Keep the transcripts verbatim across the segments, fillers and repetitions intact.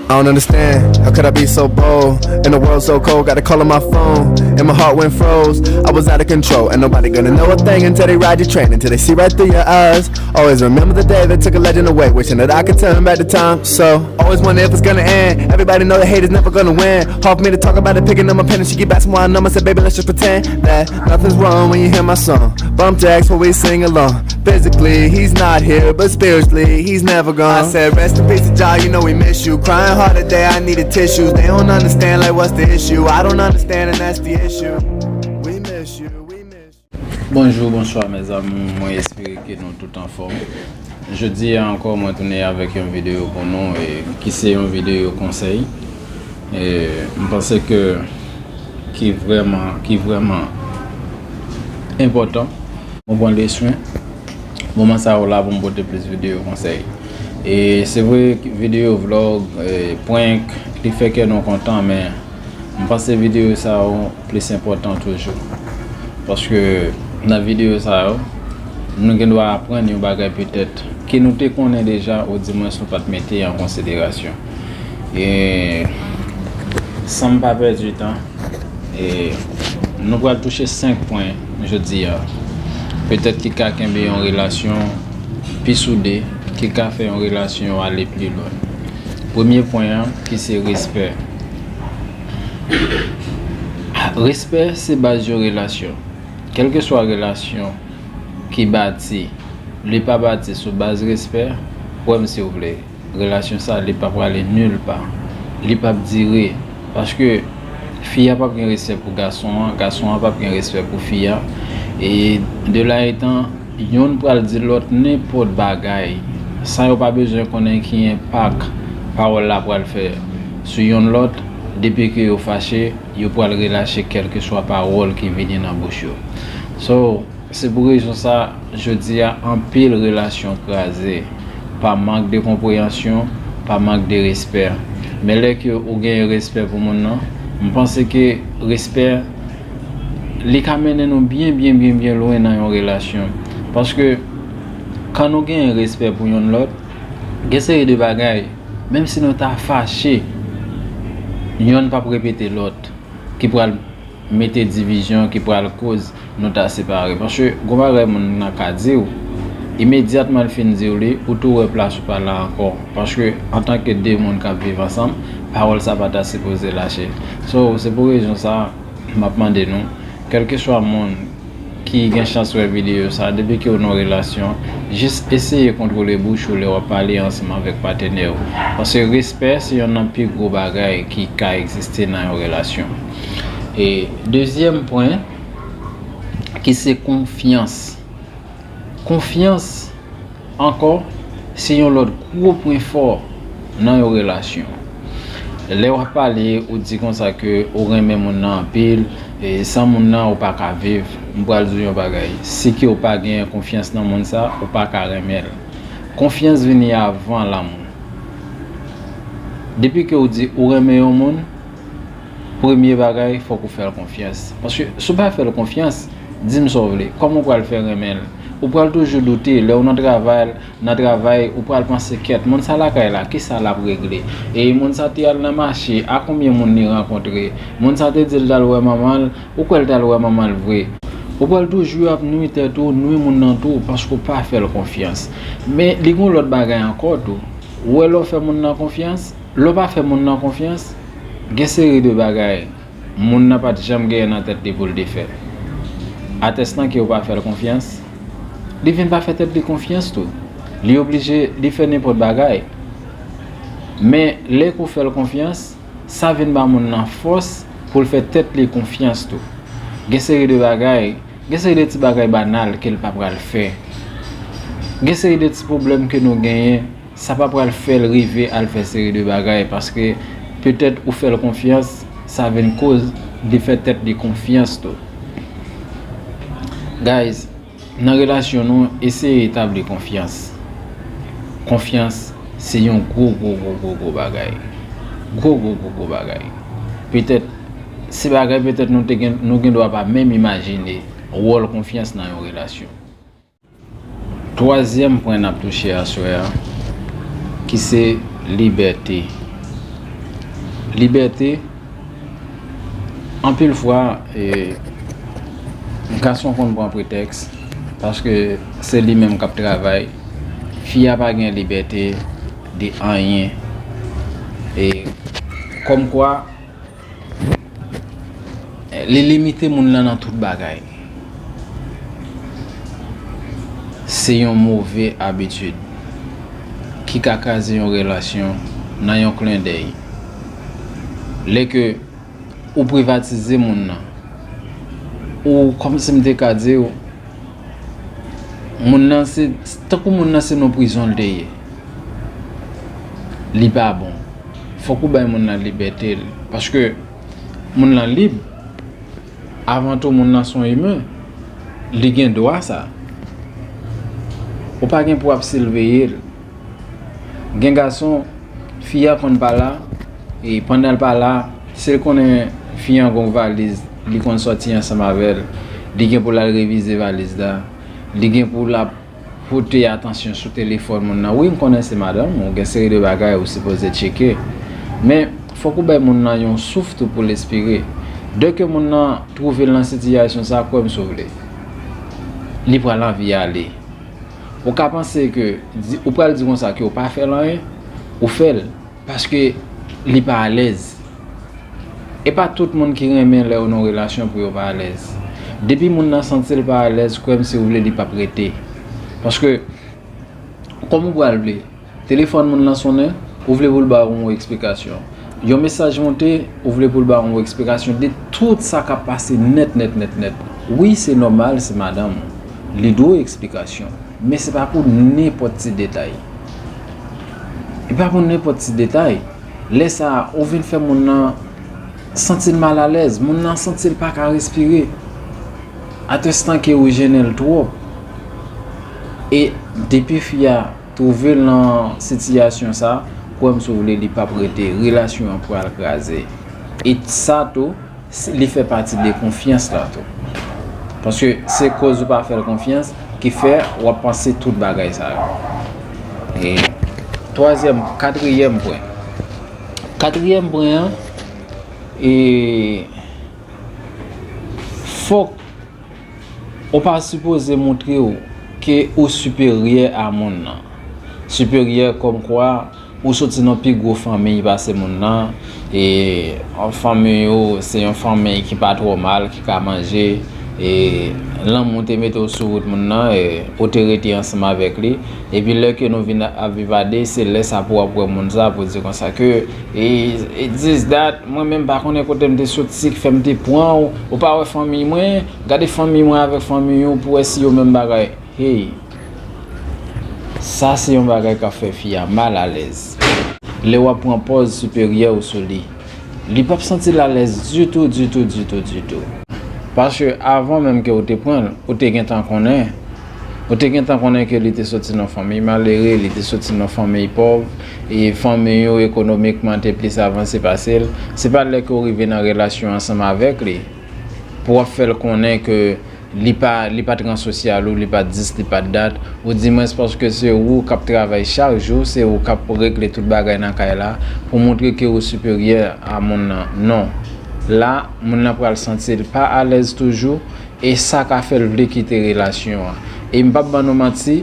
I don't understand, how could I be so bold? In a world so cold, got a call on my phone, and my heart went froze. I was out of control, and nobody gonna know a thing until they ride your train, until they see right through your eyes. Always remember the day that took a legend away, wishing that I could turn back the time. So, always wonder if it's gonna end. Everybody know the hate is never gonna win. Hard for me to talk about it, picking up my pen and she keep asking why I numb. I said, baby, let's just pretend that nothing's wrong when you hear my song. Bump jacks while we sing along. Physically, he's not here, but spiritually, he's never gone. I said, rest in peace to Jah, you know we miss you. Crying hard today, I needed tissues. They don't understand, like, what's the issue? I don't understand, and that's the issue. We miss you, we miss you. Bonjou, bonswa, mes amours. Mwen espere ke nou tout anfòm. Jodi a ankò, mwen tounen avèk yon videyo pou nou, e, ki se yon videyo konsèy. E, m panse ke ki vrèman, ki vrèman enpòtan. Mwen pran de swen. Moman sa yo la pou m pote plis videyo konsèy. E se vre, videyo vlog, e, prank, li fè kè nou kontan, men m panse videyo sa yo plis enpòtan toujou. Paske nan videyo sa yo, nou gen dwa aprann yon bagay petèt ke nou te konnen deja, oudimwens nou pa t mete an konsiderasyon. E san m pa pèdi tan, e nou pral touche senk pwen jodi a. Petèt ki ka kenbe yon relasyon pi soude, ki ka fè yon relasyon ale pi lwen. Premye pwen an, ki se respè. Respè se baz yon relasyon. Kèlkeswa relasyon ki bati, li pa bati sou baz respè, kwè m si w vle, relasyon sa, li p ap prale nil pa. Li p ap dire. Paske fi a p ap gen respè pou gason an, gason an p ap gen respè pou fi a. E de la etan, yonn pral di lòt nenpòt bagay. Sa yo pa bezwen konnen ki enpak pawòl la pral fè sou yonn lòt, depi ke yo fache, yo pral relache kèlkeswa pawòl ki vini nan bouch yo. So, se pou rezon sa, jodi a, anpil relasyon kraze pa mank de konpreyansyon, pa mank de respè. Men lè ke ou genyen respè pou moun nan, m panse ke respè, li ka mennen nou byen, byen, byen, byen lwen nan yon relasyon. Paske, kan nou genyen respè pou yonn lòt, gen seri de bagay, menm si nou ta fache, yonn p ap repete lòt, ki pral mete divizyon, ki pral koz nou ta separe. Paske gon bagay moun nan ka di w, imedyatman l fin di w li, ou tou wè plas ou pa la ankò. Paske antanke de moun k ap viv ansanm, pawòl sa pa ta sipoze lache. So, se pou rezon sa, m ap mande nou, kèlkeswa moun ki gen chans wè videyo sa, depi ke w nan relasyon, jis eseye kontwole bouch ou lè w ap pale ansanm avèk patnè w. Paske respè se yonn nan pi gwo bagay ki ka egziste nan yon relasyon. E dezyèm pwen, ki se konfyans. Konfyans ankò, se yon lòt gwo pwen fò nan yon relasyon. Lè w ap pale, ou di konsa ke ou renmen moun nan anpil, e san moun nan ou pa ka viv. M pral di w yon bagay, si ke w pa genyen konfyans nan moun sa, ou pa ka renmen l. Konfyans vini avan lanmou. Depi ke w di ou renmen yon moun, premye bagay, fòk ou fè l konfyans. Paske si w pa fè l konfyans, di m sa w vle, kòman w pral fè renmen l? Ou pral toujou doute, lè w nan travay, nan travay, ou pral panse, kèt, moun sa lakay la, kisa l ap regle? E moun sa te al nan mache, a konbyen moun li rankontre? Moun sa te di l t al wè manman l, ou kwè l t al wè manman l vre? Ou pral toujou ap nwi tèt ou, nwi moun nan tou, paske w pa fè l konfyans. Men li gon lòt bagay ankò tou. Ou wè lè w fè moun nan konfyans, lè w pa fè moun nan konfyans, gen seri de bagay moun nan pa t janm genyen nan tèt li pou l te fè. Atès nan ke w pa fè l konfyans, li vin pa fè tèt li konfyans tou. Li oblije, li fè nenpòt bagay. Men lè ke w fè l konfyans, sa vin ba moun nan fòs pou l fè tèt li konfyans tou. Gen seri de bagay, gen seri de ti bagay banal ke l pa pral fè. Gen seri de ti pwoblèm ke nou genyen, sa pa pral fè l rive al fè seri de bagay, paske petèt ou fè l konfyans, sa vin koz li fè tèt li konfyans tou. Guys, nan relasyon nou, eseye etabli konfyans. Konfyans se yon gwo, gwo, gwo, gwo, gwo bagay. Gwo, gwo, gwo, gwo bagay. Petèt, se bagay petèt nou te gen, nou gen dwa pa menm imajine wòl konfyans nan yon relasyon. Twazyèm pwen n ap touche aswè a, ki se libète. Libète, anpil fwa, e, gason konn pran pretèks, paske se li menm k ap travay. Fi a pa gen libète de anyen. E, kòmkwa, li limite moun nan nan tout bagay. Se yon move abitid ki ka kraze yon relasyon nan yon klendèy. Lè ke ou privatize moun nan, ou, kòmsi m te ka di w, moun nan se, tankou moun nan se nan prizon l te ye. Li pa bon. Fòk ou bay moun nan libète l. Paske moun nan lib. Avan tou, moun nan se yon imen. Li gen dwa sa. Ou pa gen pou ap siveye l. Gen gason, fi a konn pa la, e pandan l pa la, si l konnen fi an gon valiz, li konn sòti ansanm avè l, li gen pou l al revize valiz la, li gen pou l ap pote atansyon sou telefòn moun nan. Wi, m konnen se madanm ou, gen seri de bagay ou sipoze tcheke. Men, fòk ou bay moun nan yon souf tou pou l espere. Dèke moun nan twouve l nan sitiyasyon sa, kwè m si w vle, li pral anvi ale. Ou ka panse ke, di- ou pral di konsa ke w pa fè l anyen, ou fè l, paske li pa alèz. E pa tout moun ki renmen lè yo nan relasyon pou yo pa alèz. Depi moun nan santi l pa alèz, kwè m si w vle, li p ap rete. Paske, kòm ou pral vle, telefòn moun nan sonnen, ou vle pou l ba w yon eksplikasyon. Yon mesaj monte, ou vle pou l ba w yon eksplikasyon de tout sa k ap pase nèt, nèt, nèt, nèt. Wi, se nòmal, se madanm ou. Li dwe w eksplikasyon. Men se pa pou nenpòt ti detay. E pa pou nenpòt ti detay. Lè sa a, ou vin fè moun nan santi l malalèz, moun nan santi l pa ka respire. Atestan ke ou jennen l twòp. E depi fi a twouve l nan sitiyasyon sa, kwè m si w vle, li p ap rete, relasyon an pral kraze. E sa tou, s- li fè pati de konfyans la tou. Paske se koz ou pa fè l konfyans ki fè w ap panse tout bagay sa yo. E twazyèm, katriyèm pwen. Katriyèm pwen an, e fòk ou pa sipoze montre w ke ou siperyè a moun nan. Siperyè kòmkwa ou soti nan pi gwo fanmi pase moun nan, e fanmi ou se yon fanmi ki pa twò mal, ki ka manje, e lanmou te mete w sou wout moun nan, e ou te rete ansanm avèk li. Epi lè ke nou vin ap viv a de, se lè sa pou w ap wè moun sa, pou di konsa ke, e, e this, that, mwen menm pa konnen kote m te soti, ki fè m te pran w, ou pa wè fanmi mwen, gade fanmi mwen avèk fanmi w pou wè si yo menm bagay. Hey, sa se yon bagay k ap fè fi a malalèz. Lè w ap pran pòz siperyè w sou li, li p ap santi l alèz ditou, ditou, ditou, ditou. Paske avan menm ke w te pran l, ou te gentan konnen, ou te gentan konnen ke li te soti nan fanmi malere, li te soti nan fanmi pòv, e fanmi yo ekonomikman te plis avanse pase l. Se pa lè ke w rive nan relasyon ansanm avèk li, pou w ap fè l konnen ke li pa, li pa t ran sosyal ou, li pa t dis, li pa t dat, ou di mwens paske se ou k ap travay chak jou, se ou k ap regle tout bagay nan kay la, pou montre ke ou siperyè a moun nan. Non. La, moun nan pral santi l pa alèz toujou, e sa ka fè l vle kite relasyon an. E m p ap ban nou manti,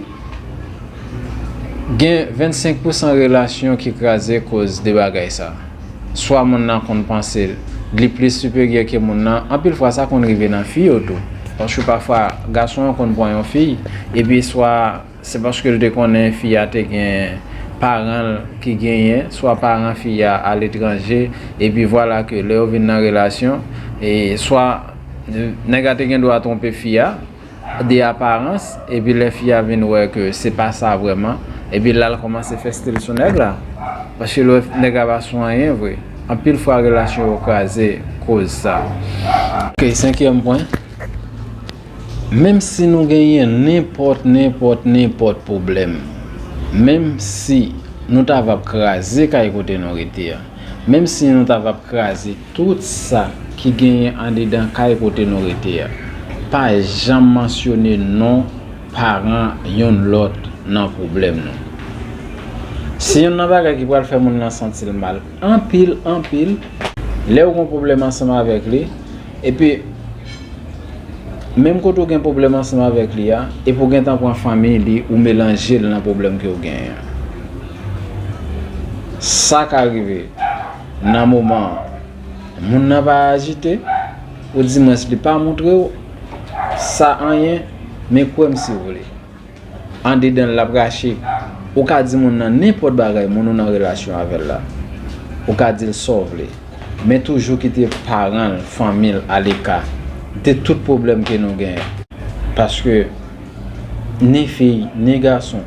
gen vennsenk pousan relasyon ki kraze koz de bagay sa. Swa moun nan konn panse li plis siperyè ke moun nan. Anpil fwa, sa konn rive nan fi yo tou. Paske pafwa, gason an konn pran yon fi, epi swa se paske l te konnen fi a te gen paran l ki genyen, swa paran fi a aletranje, epi vwala ke lè yo vin nan relasyon, e swa nèg la te gen dwa twonpe fi a, de aparans, epi lè fi a vin wè ke se pa sa vrèman, epi la l kòmanse fè stil sou nèg la. Paske l wè nèg la pa sou anyen vre. Anpil fwa relasyon yo kraze koz sa. Ok, senkyèm pwen. Menm si nou genyen nenpòt, nenpòt, nenpòt pwoblèm, menm si nou ta va ap kraze kay kote nou rete a, menm si nou ta va ap kraze tout sa ki genyen andedan kay kote nou rete a, pa janm mansyone non paran youn lòt nan pwoblèm nou. Se youn nan bagay ki pral fè moun nan santi l mal anpil, anpil. Lè w gen pwoblèm ansanm avèk li, epi menm kote w gen pwoblèm ansanm avèk li a, epi w gentan pran fanmi li, ou melanje l nan pwoblèm ke w genyen an. Sa ka rive nan moman an. Moun nan pa ajite, oudimwens li pa montre w sa anyen, men kwè m si w vle. Andedan l, l ap rache. Ou ka di moun nan nenpòt bagay, moun ou nan relasyon avè l la. Ou ka di l sa w vle. Men toujou kite paran l, fanmi l aleka de tout pwoblèm ke nou genyen. Paske ni fi, ni gason,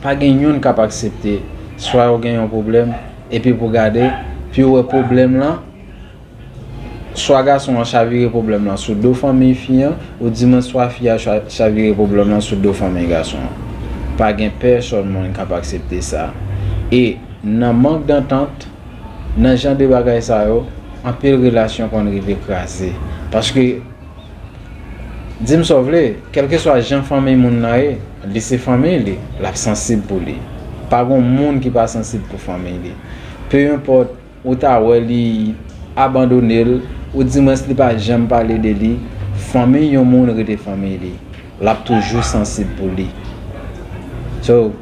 pa gen youn k ap aksepte swa yo gen yon pwoblèm, epi pou gade, pi w wè pwoblèm lan, swa gason an chavire pwoblèm lan sou do fanmi fi an, oudimwens swa fi a cha-, chavire pwoblèm lan sou do fanmi gason an. Pa gen pèsòn moun k ap aksepte sa. E nan mank dantant, nan jan de bagay sa yo, anpil relasyon konn rive kraze. Paske, di m sa w vle, kèlkeswa jan fanmi moun nan ye, li se fanmi li, l ap sansib pou li. Pa gen moun ki pa sansib pou fanmi li. Peu importe, ou ta wè li abandone l, oudimwens li pa janm pale de li, fanmi yon moun rete fanmi li. L ap toujou sansib pou li. So,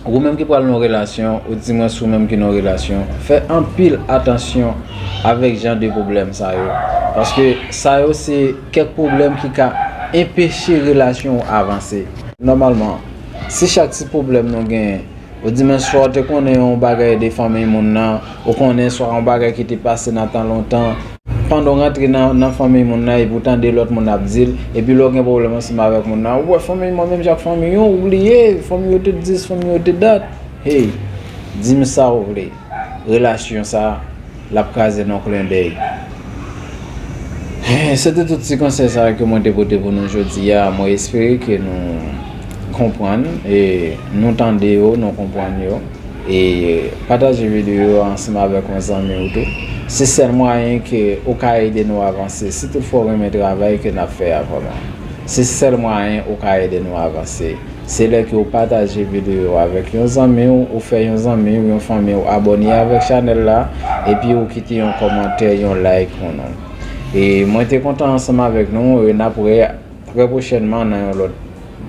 ou menm ki pral nan yon relasyon, oudimwens ou menm ki nan yon relasyon, fè anpil atansyon avèk jan de pwoblèm sa yo. Paske sa yo se kèk pwoblèm ki ka enpeche relasyon w avanse. Nòmalman, si chak ti pwoblèm nou genyen, oudimwens swa w te konnen yon bagay de fanmi moun nan, ou konnen swa yon bagay ki te pase nan tan lontan, pandan w rantre nan, nan fanmi moun nan, epi w tande lòt moun ap di l, epi lè w gen pwoblèm ansanm avèk moun nan, ou wè fanmi m an menm jan ak fanmi w, ou bliye, fanmi yo te dis, fanmi yo te dat. Hey, di m sa w vle. Relasyon sa, l ap kraze nan klendèy. Se te tout ti konsèy sa yo ke mwen te pote pou nou jodi a. Mwen espere ke nou konprann e nou tande yo, nou konprann yo. E pataje videyo a ansanm avèk yon zanmi w tou. Se sèl mwayen ke ou ka ede nou avanse. Si toutfwa w renmen travay ke n ap fè a vrèman, se sèl mwayen ou ka ede nou avanse. Se lè ke w pataje videyo a avèk yon zanmi w, ou fè yon zanmi w, yon fanmi w abòne avèk chanèl la, epi ou kite yon kòmantè, yon like pou nou. E mwen te kontan ansanm avèk nou, e n ap wè trè pwochènman nan yon lòt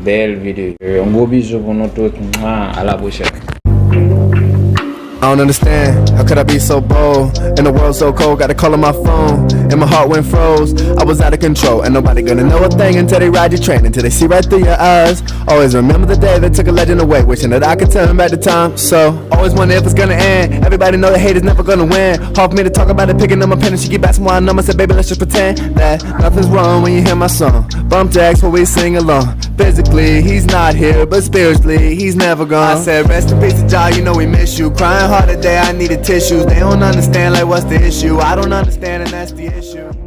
bèl videyo. Yon gwo bizou pou nou tout. Mwa, a la pwochèn. I don't understand, how could I be so bold? In a world so cold, got a call on my phone, and my heart went froze. I was out of control, and nobody gonna know a thing until they ride your train, until they see right through your eyes. Always remember the day they took a legend away, wishing that I could turn back the time. So, always wonder if it's gonna end. Everybody know the hate is never gonna win. Hard for me to talk about it, picking up my pen and she keep asking why I numb. I said, baby, let's just pretend that nothing's wrong when you hear my song. Bump jacks where we sing along. Physically, he's not here, but spiritually, he's never gone. I said, rest in peace to Jah, you know we miss you. Crying hard today, I needed tissues. They don't understand, like, what's the issue? I don't understand, and that's the issue.